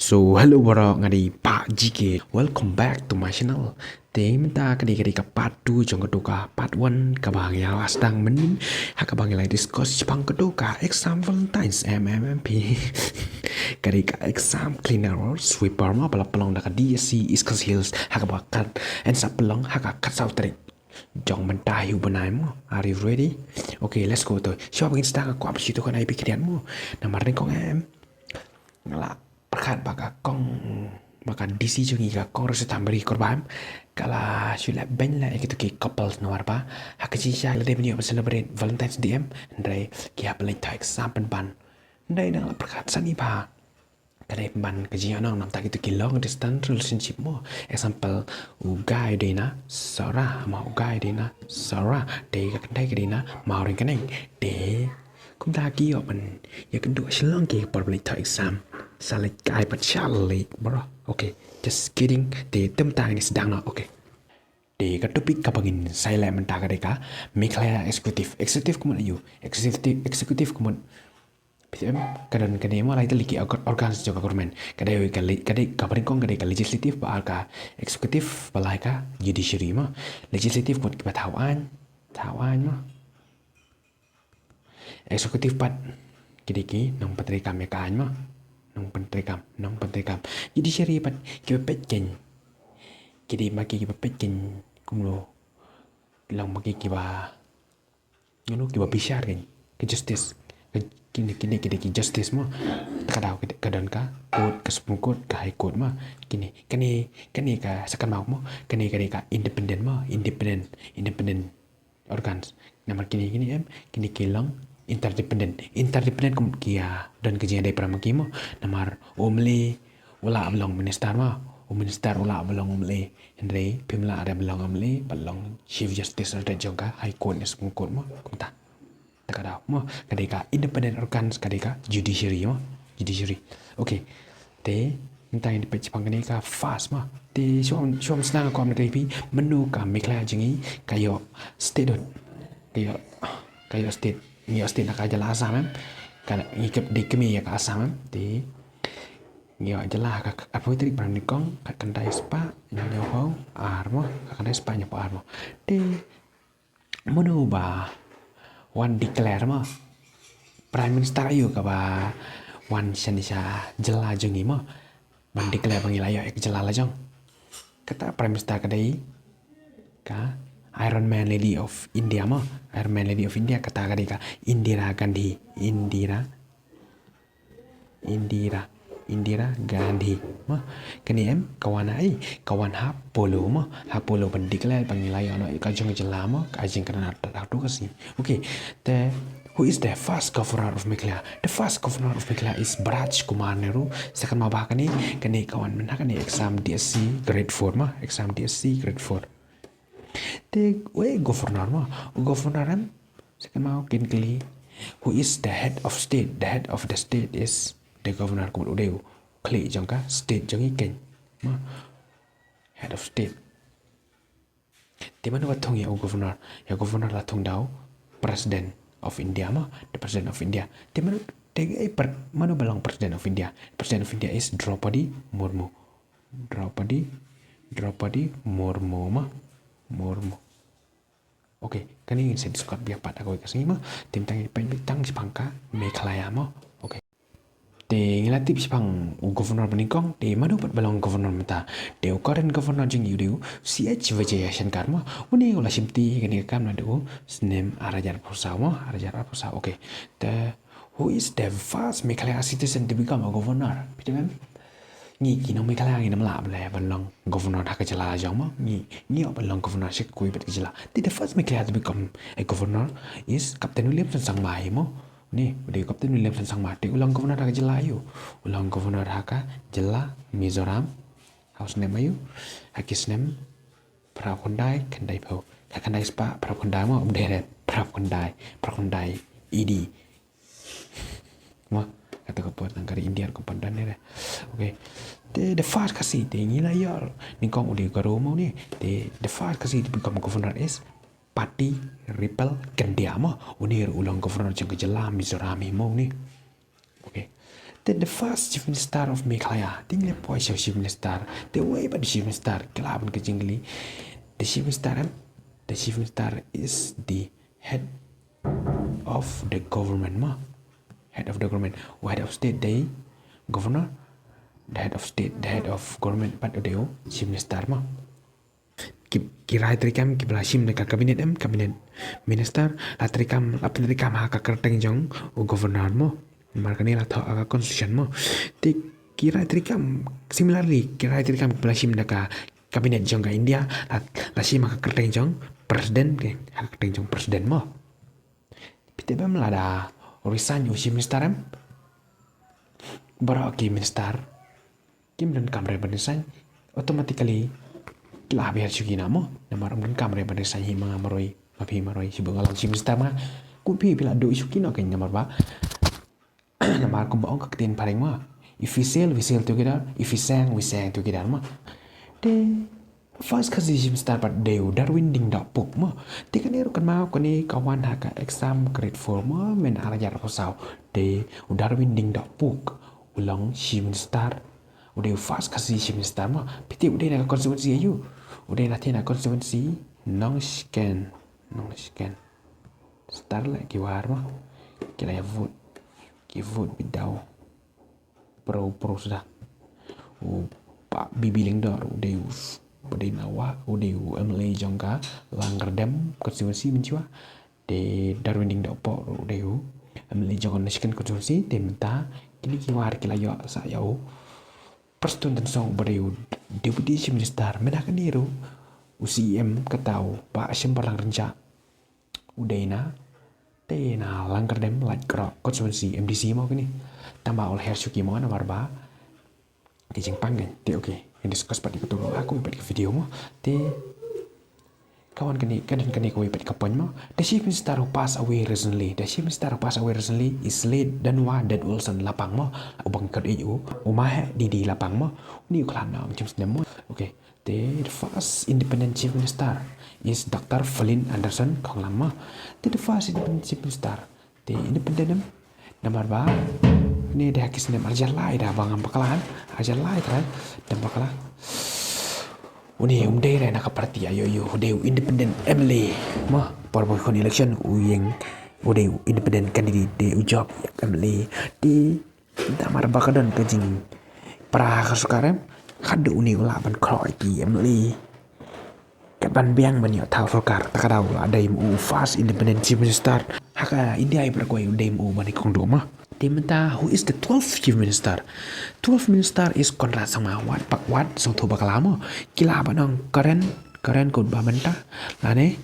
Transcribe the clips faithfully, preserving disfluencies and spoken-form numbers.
So hello baroh, nga dei Bah G K. Welcome back to my channel. Te mynta ka dei ka dei ka part two jong ka dei ka part one kaba ngi la sdang mynnin ha kaba ngi la discuss shaphang ka dei ka exam Valentine's M M M P. Ka dei ka exam cleaner or sweeper mo ba la pynlong da ka D S C East Khasi Hills ha kaba kat en sa pynlong ha ka kat saw tarik jong mynta hi u bnai mo. Are you ready? Okay, let's go to. Shuwa ba ngin sdang nga kwah ba shu ïathuh khana ïa phi khyndiat mo. Namar nyngkong em nga la pyrkhat ba ka kong, ba ka D C jong ngi ka kong Rosita Mary Kurbah em ka la shu leh beiñ leh ïa kito ki couples namar ba ha ka jingshisha lada ban ïoh ban celebrate Valentine's Day em, hynrei ki hap leit thoh exam pynban. Hynrei nga la pyrkhat shane ba ka dei pynban ka jingïohnong namar kito ki long distance relationship mo. Example, u guy u dei na Sora mo, u guy u dei na Sora, te ka kynthei ka dei na Mawryngkneng. Te kumta ki ïoh ban ïakynduh sha long ki por ba leit thoh exam. Sa leit kai pat sha leit bro. Okay, just kidding. Te te mynta ngin sdang noh. Okay. Te ka topic kaba ngin sa ïaleh mynta ka dei ka Meghalaya executive. Executive ka mut aiu? Executive, executive ka mut, phi tip em, ka don kane mo, lai tylli ki org-, organs jong ka government. Ka dei ka le-, ka dei kaba nyngkong ka dei ka legislative, ba ar ka executive, ba lai ka judiciary mo. Legislative ka mut kiba thaw aiñ, thaw aiñ mo. Executive pat ki dei ki nongpyntreikam ïa ka aiñ mo. Nongpyntreikam, nongpyntreikam. Judiciary pat kiba peit keiñ. Ki dei ma ki kiba peit keiñ kumno, long ma ki kiba, you know, kiba bishar keiñ, ka justice. Ka, kine, kine ki dei ki justice mo. Te ka daw ka don ka court, ka Supreme Court, ka High Court mo. Kine, kane, kane ka second mo. Kane ka dei ka independent mo, independent, independent organs. Namar kine, kine em, kine ki long interdependent. Interdependent ka mut ki ïa don ka jingïadei para ma ki mo. Namar u M L A u lah ban long minister mo. U minister u lah ban long M L A. Hynrei phim lah re ban long M L A, ban long Chief Justice re jong ka High Court ne Supreme Court mo. Kumta. Te ka daw mo, ka dei ka independent organs, ka dei ka judiciary mo. Judiciary. Okay. Te mynta ngin peit shaphang kane ka first mo. Te shuwa, shuwa sdang nga kwah ban kylli phi, mano ka Meghalaya jong ngi ka ïoh statehood? Ka ïoh, ka ïoh state, ngi ïoh state na ka jylla Assam em. Ka ngi kep dei kmie ïa ka Assam em. Te ngi ïoh jylla ha ka arphew tarik bnai nyngkong, khatkhyndai spah hynñiewphew ar mo, khatkhyndai spah hynñiewphew ar mo. Te mano ba wan declare mo? Prime Minister aiu kaba wan shane sha jylla jong ngi mo, ban declare ba ngi la ïoh ïa ka jylla la jong? Kata Prime Minister ka dei ka Iron Man Lady of India mo. Iron Man Lady of India kata ka dei ka Indira Gandhi. Indira Indira, Indira Gandhi mo. Kane em ka wan ha ei? Ka wan ha Polo mo. Ha Polo ban declare ba ngi la ïoh noh ïa ka jong ka jylla mo, ka jingkyrkhu na ka Khasi. Okay. Te who is the first governor of Meghalaya? The first governor of Meghalaya is Raj Kumar Nehru. Second mo ba kane, kane ka wan mynta kane exam D S C grade four mo, exam D S C grade four. Te wei governor mo, governor em. Second mo kin kylli, who is the head of state? The head of the state is the governor, ka mut u dei u khlieh jong ka state jong ngi keiñ mo. Head of state. Te mano ba thung ïa u governor? Ïa u governor la thung da u President of India mo, the President of India. Te mano, te ei per-, mano ba long President of India? President of India is Draupadi Murmu. Draupadi, Draupadi Murmu mo, Murmu. Okay, kane ngin sa discuss biang pat ha kawei ka sngi mo. Te mynta ngin peit beit tang shaphang ka Meghalaya mo. Okay. Te ngi la tip shaphang u governor ba nyngkong, te mano pat ba long governor mynta? Te u current governor jong ngi u dei u C H Vijayashankar mo. Une u la shimti kane ka kam naduh u snem ar hajar arphew saw mo, ar hajar arphew saw. Okay. Te who is the first Meghalaya citizen to become a governor? Phi tip em? Ngi ki nong Meghalaya ngim lah ban long governor ha ka jylla la jong mo. Ngi, ngi ïoh ban long governor sha kiwei pat ki jylla. Te the first Meghalaya to become a governor is Captain Williamson Sangma hi mo. Une u dei Captain Williamson Sangma. Te u long governor ha ka jylla aiu? U long governor ha ka jylla Mizoram. Ha u snem aiu? Ha ki snem phra khyndai khyndaiphew. Khatkhyndai spah phra khyndai mo, ym dei re, phra khyndai, phra khyndai A D. Mo, kata ka por tang ka ri India ka por tang ne re. Okay. Te the first Khasi, te ngi la ïoh, nyngkong u dei u Garo mo une. Te the first Khasi to become governor is Patirepa Khendia mo. Une ruh u long governor jong ka jylla Mizoram hi mo une. Okay. Te the first Chief Minister of Meghalaya. Te ngi la poi sha u Chief Minister. Te uei pat u Chief Minister? Ki la ban ka jingkylli. The Chief Minister em, the Chief Minister is the head of the government mo. Head of the government. U head of state dei governor. The head of state, the head of government pat u dei u Chief Minister mo. Ki, ki rai treikam kiba la shim da ka cabinet em, cabinet minister, la treikam, la pyntreikam ha ka kyrteng jong u governor mo. Namar kane la thoh ha ka constitution mo. Te ki rai treikam, similarly, ki rai treikam kiba la shim da ka cabinet jong ka India, la, la shim ha ka kyrteng jong president, ke, ha ka kyrteng jong president mo. Phi tip em, lada resign u Chief Minister em, baroh ki minister kim donkam re ban resign. Automatically ki la hap hiar shuki noh mo. Namar ym donkam re ban resign hi ma nga marwei, ma phi marwei, shibun nga long Chief Minister ma. Kut phi, phi la duh shuki noh kein, namar ba, namar kumba ong ka ktien phareng mo, if we sail, we sail together, if we sang, we sang together mo. Te first Khasi Chief Minister pat dei u Darwin Ding Dohpuk mo. Te kane ruh kynmaw, kane ka wan ha ka exam grade four mo, mynta ar hajar arphew saw. Te u Darwin Ding Dohpuk u long Chief Minister. U dei u first Khasi Chief Minister mo. Phi tip u dei na ka constituency aïu? U dei na, te na constituency Nongshken. Nongshken. Star la ki war mo. Ki la ïa vote. Ki vote bit daw. Pro, pro suda. U Bah B B Lyngdoh u dei u, u dei na wa, u dei u M L A jong ka Langkyrdem constituency mynshuwa. Te Darwin Ding Dohpuk u dei u M L A jong ka Nongshken constituency. Te mynta kine ki war ki la ïoh sa ïa u Prestone Tynsong uba dei u Deputy Chief Minister. Mynta kane ruh u C E M kata u Bah Shembarlang Rynjah u dei na, te na Langkyrdem Laitkroh constituency, M D C mo kane. Tangba u la hiar shuki mo namar ba ka jingpang kan. Te okay, ngin discuss pat ïa kato ha kawei pat ka video mo. Te ka wan kane, ka don kane kawei pat ka point mo. The Chief Minister who passed away recently. The Chief Minister who passed away recently is late Danuwa Dodwilson Lapang mo. Uba ngi khot ïa u, u Maheh D D Lapang mo. Une u khlad na u James Dem mo. Okay. Te the first independent Chief Minister is Doctor Falin Anderson Khonglam mo. Te the first independent Chief Minister. Te independent em, namar ba une dei ha ki snem ar hajar lai da ba ngam bakla, ar hajar lai trai, dang bakla. Une um dei re na ka party aïu aïu, u dei u independent M L A mo. Por ba ki khot election u ïeng, u dei u independent candidate, dei u jop ïa ka M L A. Te namar ba ka don ka jingpra ha ka sorkar em, haduh une u lah ban khroh ïa ki M L A. Kat ban biang ban ïoh thaw sorkar, ta ka daw la dei ma u first independent Chief Minister ha ka India, i ba kawei u dei ma u ban ïa kong duh ma. Te mynta, who is the twelfth Chief Minister? Twelfth Minister is Conrad Sangma, wat bak wat sngewthuh bakla mo. Ki lah ban ong Karen, Karen ko ba mynta. Lane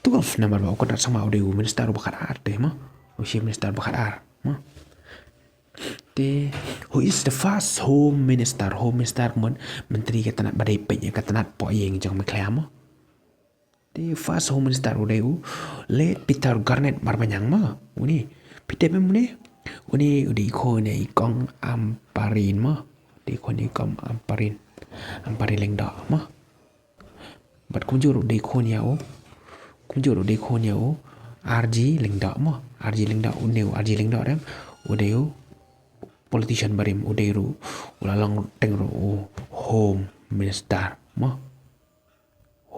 twelve namar ba u Conrad Sangma u dei u minister uba khatar te mo. U Chief Minister ba khatar mo. Te, who is the first Home Minister? Home Minister ka mut, Myntri ka tnat ba dei peit ïa ka tnat poh ïing jong Meghalaya mo. Te first Home Minister u dei u late Peter Garnett Marbaniang mo. Une, phi tip em une? Une u dei khun ïa i Kong Ampareen mo. Dei khun ïa i Kong Ampareen. Ampareen Lyngdoh mo. Bad kumjuh ruh dei khun ïa u, kumjuh ruh dei khun ïa u R G Lyngdoh mo. R G Lyngdoh, une u R G Lyngdoh rem, u dei u politician barim, u dei ruh, u la long teng ruh u Home Minister mo.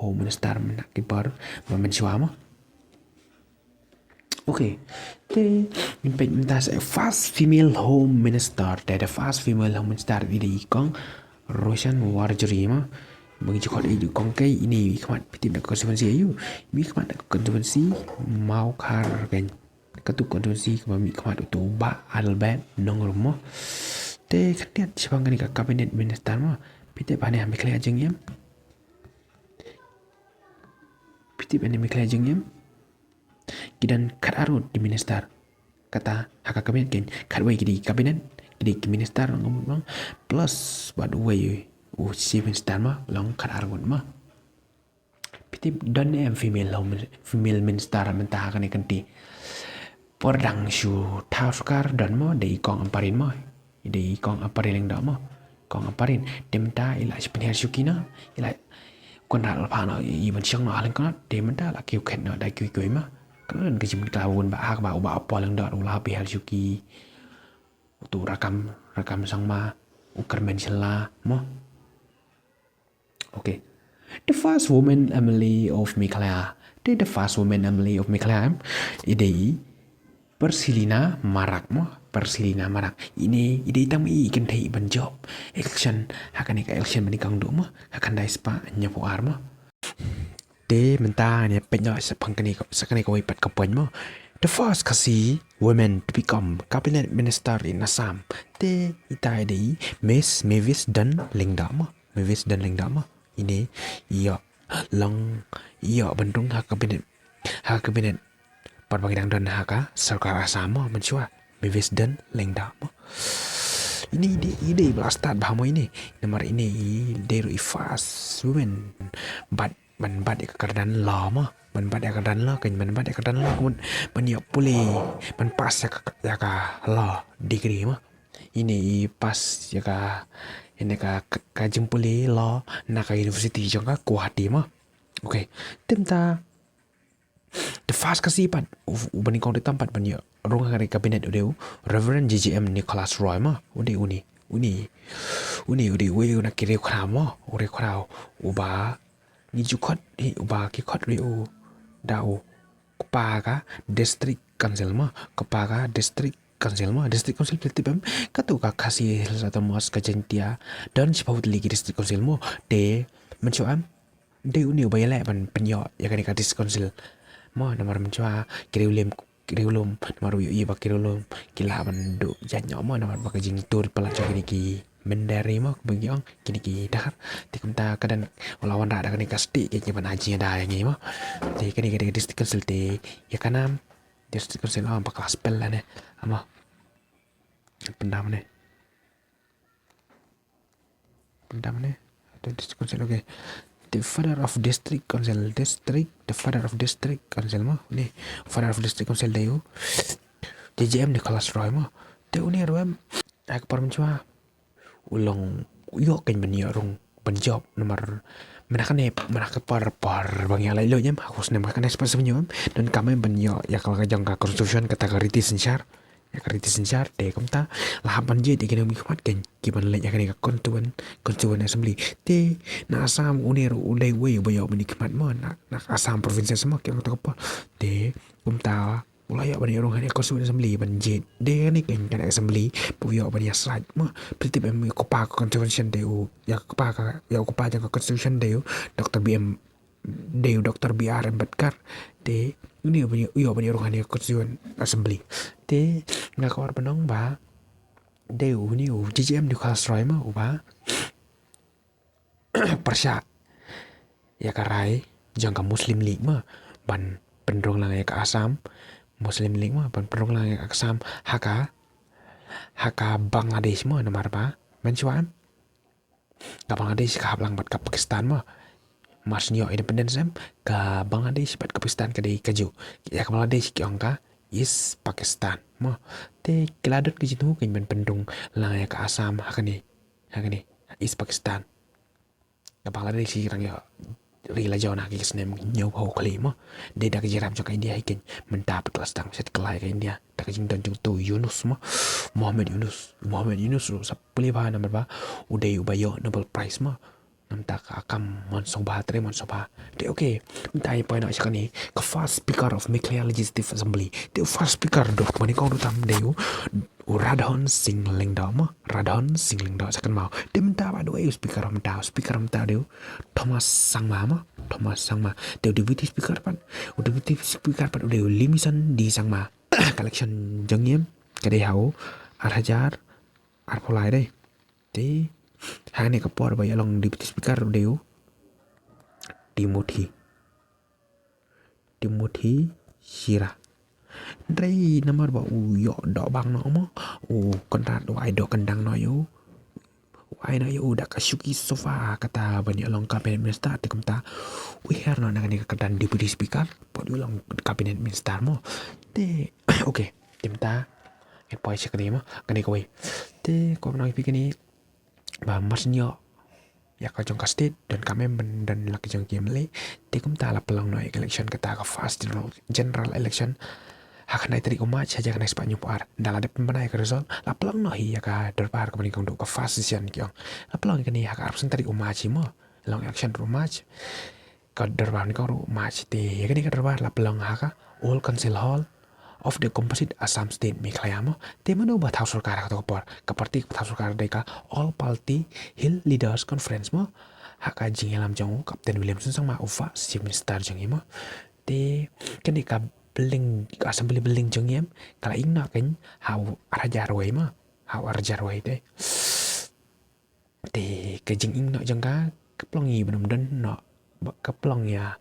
Home Minister mynta ki por ba mynshuwa mo. Okay. Te ngin peit mynta sa first female Home Minister. Te the first female Home Minister i dei i Kong Roshan Warjri mo. Ba ngi ju khot i ju Kong kei, ine i mihkhmat, phi tip na ka constituency aïu? I mihkhmat na ka constituency Mawkhar kan. Katu constituency kaba mihkhmat utu u Bah Adelbert Nongrum mo. Te khyndiat shaphang kane ka cabinet minister mo. Phi tip ba ne ha Meghalaya jong ngi em? Phi tip ba ne ha Meghalaya jong ngi em? Ki don khatar ngut ki minister. Kata ha ka cabinet kein, khatwei ki dei cabinet, ki dei ki minister, long, long, plus bad uwei u chief minister mo, long khatar ngut mo. Phi tip don ne em female home, female minister mynta ha kane ka kynti? Por dang shu thaw sorkar don mo, dei i Kong Ampareen mo. I dei i Kong Ampareen Lyngdoh mo. Kong Ampareen. Te mynta i la shu pynhiar shuki noh. I la Conrad la phah noh i ban shong noh ha lyngkot. Te mynta la kiew khet noh da kiwei kiwei mo. Ka la don ka jingpynkylla bun ba hak ba u Bah Apo Lyngdoh u la hap hiar shuki. Utu Rakkam, Rakkam Sangma, u Kyrmen Shylla, mo. Okay. The first woman M L A of Meghalaya. The, the first woman M L A of Meghalaya, em. I dei i Persilina Marak mo. Persilina Marak. Ine, i dei tang i kynthei ban jop election. Ha kane ka election ba nyngkong duh mo. Ha ka khyndai spah hynñiewphew ar mo. Te mynta ngi peit noh sa pang kane ka, sa kane kawei pat ka point mo. The first Khasi woman to become cabinet minister in Assam. Te ita i dei Miss Mavis Dun Lyngdoh mo. Mavis Dun Lyngdoh mo. Ine, ïoh long, ïoh ban rung ha cabinet, ha cabinet. Pat ba ki dang don ha ka sorkar Assam mo, mynshuwa. Mavis Dun Lyngdoh mo. Ine i dei, i dei ba la start bha mo ine. Namar ine i dei ruh i first woman. Bad, ban bat ïa ka kyrdan law mo. Ban bat ïa ka kyrdan law, kan ban bat ïa ka kyrdan law, kumno ban ïoh pule, ban pass ïa ka, ïa ka law degree mo. Ine i pass ïa ka, ine ka, ka, ka jingpule law na ka university jong ka Guwahati mo. Okay. Te mynta the first Khasi pat, u, uba nyngkong ruh tam pat ban ïoh rung ha ka cabinet u dei u Reverend J J M Nicholas Roy mo. U dei une, une, une u dei uwei na ki riewkhraw mo. U riewkhraw uba ngi ju khot, hi, uba ki khot ruh u da u kpa ka District Council mo. Kpa ka District Council mo. District Council phi tip em, katu ka Khasi Hills Autonomous, ka Jaintia, don shiphew tylli ki District Council mo. Te mynshuwa em, dei une uba ïaleh ban pynïoh ïa kane ka District Council mo. Namar mynshuwa ki riewlum, ki riewlum, namar u ïohi ba ki riewlum ki lah ban duh jait noh mo, namar ba ka jingtur palat jong kine ki mynder mo, kumba ngi ong, kine ki dahar. Te kumta ka dang la wanrah da kane ka stieh, ki ban ai jingïada ïa ngi mo. Te kane ka dei ka District Council te ïa ka nam District Council, oh, ba ka la spell lane. Mo. Pyndonkam ne. Pyndonkam ne. District Council, okay. The father of District Council, District, the father of District Council mo. Une, father of District Council dei u J J M Nicholas Roy mo. Te une ruh em, ha ka por mynshuwa u long, u ïoh kein ban ïoh rung ban jop, namar mynta kane, mynta ka por, por ba ngi ïaleit lut em, ha u snem kane spah hynñiew em, donkam em ban ïoh ïa ka la ka jong ka constitution, kata ka riti synshar. Ïa ka riti synshar, te kumta la hap ban jied ïa kine ki khmat kein ki ban leit ïa kane ka constituent, constituent assembly. Te na Assam une ruh u dei uwei uba ïoh ban ïa khmat mo, na, na Assam province mo, ki ong kata ka por. Te kumta u la ïoh ban ïa rung ha kane ka constituent assembly ban jied. Dei kane kein kane assembly ba u ïoh ban ïa sait mo. Phi tip em, ïa u kpa ka constitution dei u, ïa u kpa ka, ïa u kpa jong ka constitution dei u Doctor B M, dei u Doctor B R Ambedkar. Te une u ïoh ban ïa, u ïoh ban ïa rung ha kane ka constituent assembly. Te nga kwah ban ong ba dei une u J J M Nicholas Roy mo uba pyrshah ïa ka rai jong ka Muslim League mo, ban pynrung lang ïa ka Assam. Muslim League mo, ban pynrung lang ïa ka Assam ha ka, ha ka Bangladesh mo, namar ba mynshuwa em, ka Bangladesh ka hap lang bad ka Pakistan mo. Mar shu ïoh independence em, ka Bangladesh bad ka Pakistan ka dei kajuh. Ïa ka Bangladesh ki ong ka East Pakistan mo. Te ki la don ka jingthmu kein ban pynrung lang ïa ka Assam ha kane, ha kane, East Pakistan. Ka Bangladesh ki dang ïoh ri la jong na ki snem hynñiewphew khlieh mo. Dei da ka jingïarap jong ka India hi kein, mynta pat ka la sdang shet ka la ïa ka India da ka jingdon jong utu u Yunus mo. Mohammed Yunus, Mohammed Yunus ruh sa pule bha namar ba u dei uba ïoh Nobel Prize mo. Namar kata ka kam mon sngewbha, trei mon sngewbha. Te okay, mynta ngin poi noh sha kane, ka first speaker of Meghalaya Legislative Assembly. Te u first speaker dei u, ba nyngkong dei u tam, dei u u Radhon Singh Lyngdoh mo, Radhon Singh Lyngdoh, sa kynmaw. Te mynta pat dei u speaker mynta, speaker mynta dei u Thomas Sangma mo, Thomas Sangma. Te u deputy speaker pat, u deputy speaker pat u dei u Limison D Sangma. Ka election jong ngi em ka dei ha u ar hajar arphew lai dei. Te ha kane ka por ba ïa long deputy speaker u dei u Timothy Timothy Shira. Hynrei namar ba u ïoh doh bang noh mo, u Conrad u ai doh kyndang noh ïa u. U ai noh ïa u da ka shuki sofa kata ban ïa long cabinet minister, te kumta u hiar noh na kane ka kyrdan deputy speaker bad u long cabinet minister mo. Te okay, te mynta ngin poi sha kane mo, kane kawei. Te kumno ïa phi kane ba mar shu ïoh ïa ka jong ka state, donkam em ban don la ka jong ki M L A. Te kumta la pynlong noh ïa ka election kata ka first general, general election ha ka khyndai tarik u March, ha ka khyndai spah hynñiewphew ar. Da la dep pynbna ïa ka result, la pynlong noh hi ïa ka dorbar kaba nyngkong, ka first session ki ong. La pynlong ïa kane ha ka arphew san tarik u March hi mo. Long election u March. Ka dorbar nyngkong u March te, ïa kane ka dorbar la pynlong ha ka Old Council Hall of the Composite Assam State Meghalaya mo. Te mano ba thaw sorkar ha kato ka por? Ka party kaba thaw sorkar dei ka All Party Hill Leaders Conference mo. Ha ka jingïalam jong u Captain Williamson Sangma, u first Chief Minister jong ngi mo. Te kane ka building, ka assembly building jong ngi em, ka la ïeng noh keiñ ha u ar hajar wei mo. Ha u ar hajar wei te. Te ka jingïeng noh jong ka, ka pynlong ïa ban ym don noh, ka pynlong ïa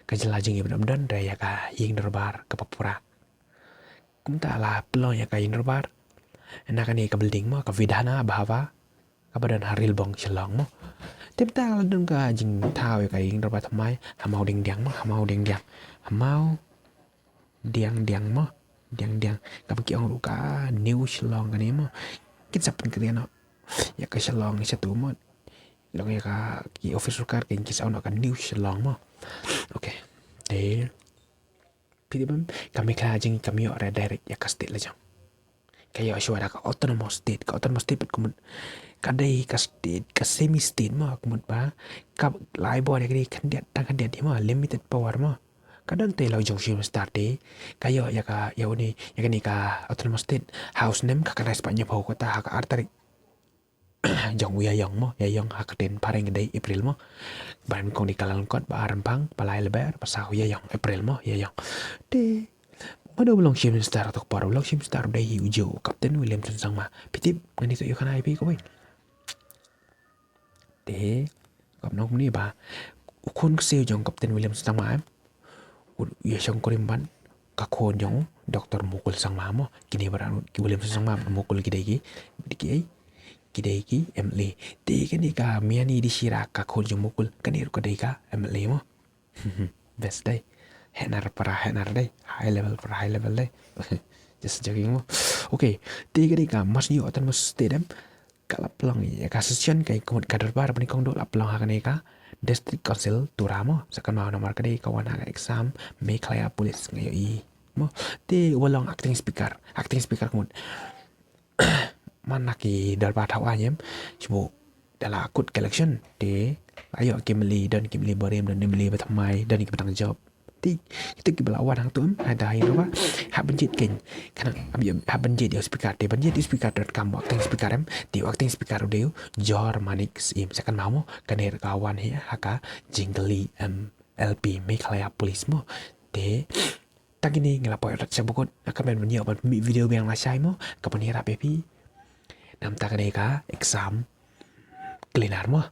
ka jylla jong ngi ban ym don re ïa ka ïing dorbar kaba pura. Kumta la pynlong ïa ka ïing dorbar na kane ka building mo, ka Vidhana Bhavan, kaba don ha Rilbong Shillong mo. Te mynta la don ka jingthaw ïa ka ïing dorbar thymmai ha Mawdiangdiang mo, ha Mawdiangdiang. Ha Mawdiangdiang mo, Diangdiang. Kaba ki ong ruh ka New Shillong kane mo. Kin sa pynkhreh noh ïa ka Shillong shatu mo. Long ïa ka, ki office sorkar kin, kin sa ong noh ka New Shillong mo. Okay. Te phi tip em, ka Meghalaya jong ngi kam ïoh re direct ïa ka state la jong. Ka ïoh shuwa da ka autonomous state, ka autonomous state pat ka mut, ka dei ka state, ka semi state mo, ka mut ba ka la ai bor ïa ka dei khyndiat, tang khyndiat hi mo, limited power mo. Ka don te la u jong Chief Minister te, ka ïoh ïa ka, ïa une, ïa kane ka autonomous state ha u snem khatkhyndai spah hynñiewphew, kata ha ka ar tarik jong u Ïaïong mo, Ïaïong ha ka ktien phareng ka dei April mo. Ba nyngkong dei Kyllalyngkot, ba ar Rymphang, ba lai Lber, ba saw Ïaïong, April mo, Ïaïong. Te mano ba long Chief Minister ha kato ka por? Ba long Chief Minister u dei hi u jong u Captain Williamson Sangma. Phi tip, ngan ïathuh ïa kane ïa phi kawei. Te ka nong kumne ba u khun ksiew jong Captain Williamson Sangma em, u ïashongkurim bad ka khun jong u Doctor Mukul Sangma mo. Kine baroh ki Williamson Sangma bad Mukul ki dei ki, ki dei ki, ki dei ki M L A. Te kane ka Miani Dishira, ka khun jong Mukul, kane ruh ka dei ka M L A mo. Best dei. Heh nar para heh nar dei. High level para high level dei. Just joking mo. Okay. Te kane ka Masnu Autonomous State em, ka la pynlong ïa ka session, ka mut ka dorbar ba nyngkong duh la pynlong ha kane ka District Council Tura mo. Sa kynmaw namar ka dei ka wan ha ka exam Meghalaya Police, nga ïohi mo. Te uba long acting speaker, acting speaker ka mut man la ki dorbar thaw aiñ em, shu buh da la kut ka election te la ïoh ki M L A, don ki M L A barim, don M L A bathymmai, don ki batang jop. Te kito kiba la wan hangto em, ha da hi ruh ba hap ban jied keiñ. Khnang hap ban jied ïa u speaker, te ban jied ïa u speaker donkam u acting speaker em. Te u acting speaker u dei u Jor Manik Syiem. Sa kynmaw mo, kane ruh ka wan hi ha ka jingkylli M L P Meghalaya Police mo. Te tang kine, nga la poi rat sha bakut, nga kmen ban ïoh ban mih video biang lashai mo, ka ban ïarap ïa phi. Namar kane ka exam cleaner mo.